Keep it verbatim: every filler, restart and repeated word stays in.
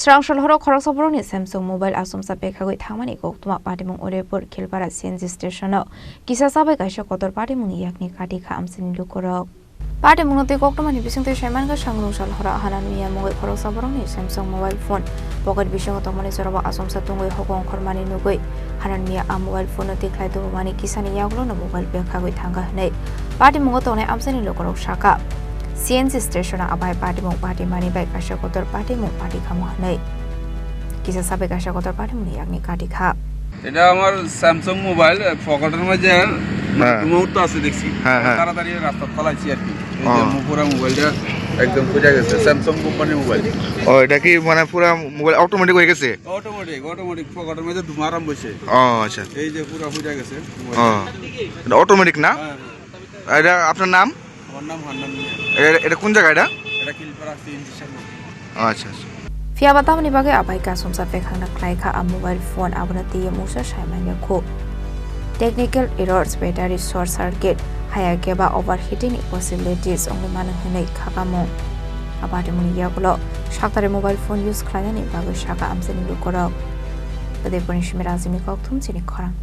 Srang sal horo khoroksa borokni Samsung mobile achomsa pekhagwi thangmani koktwma patimung Udaipur Khilpara C N G station-o kisa chabai kaisa kotor patimungni yakni kati kha amchaini lukurok. Patimungno tei koktwmani bisingtwi saimankha, sangrung sal horo hanan miya mungwi khoroksa borokni Samsung mobile phone pocket bisingo tongmani jorao achomsa tongwi hokong khormani nugwi hanan miya a mobile phone-no tikhlai tubumani kisani yagulono mobile pekhagwi thangkha hwnwi patimungo tongnai amchaini lukurok sakha. C N G station-o abai patimung patimani bai kaisa kotor patimung patikhamo hwnwi kisa chabai kaisa kotor patimungni yakni kati kha. এটা আমার Samsung mobile, পকেটের মাঝে হ্যাঁ। মুহূর্ত আছে দেখছি। হ্যাঁ, হ্যাঁ। তাড়াতাড়ি রাস্তা চালাইছি আর কি। এই যে ও। মু-, পুরা মোবাইলটা একদম ফুটে গেছে, স্যামসাং কোম্পানির মোবাইল। ও, এটা কি মানে পুরা মোবাইল অটোমেটিক হয়ে গেছে? অটোমেটিক, অটোমেটিক পকেটের মধ্যে ধোঁয়া আরম্ভ হয়েছে। ও, আচ্ছা। এই যে পুরা ফুটে গেছে মোবাইল। ও, এটা অটোমেটিক না? হ্যাঁ, হ্যাঁ। এটা আপনার নাম? আমার নাম হান্নান মিয়া। এ-, এটা কোন জায়গা এটা? এটা খিলপাড়া সিএনজি সামনে। আচ্ছা, আচ্ছা। Phiya ba tamoni bagwi abai kasumsa pekhangna khlai kha a mobile phone, abono twiwi mungsa sai manya kho. Technical errors, battery short circuit, haya khe ba overheating ni possibilities wngwi mano hwnwi kha kamo. A patimungni yagulo saktharwi mobile phone use khlainani bagwi sakha amchaini lukurok. Udaipurni simi Rajini Kokthum chini khorang.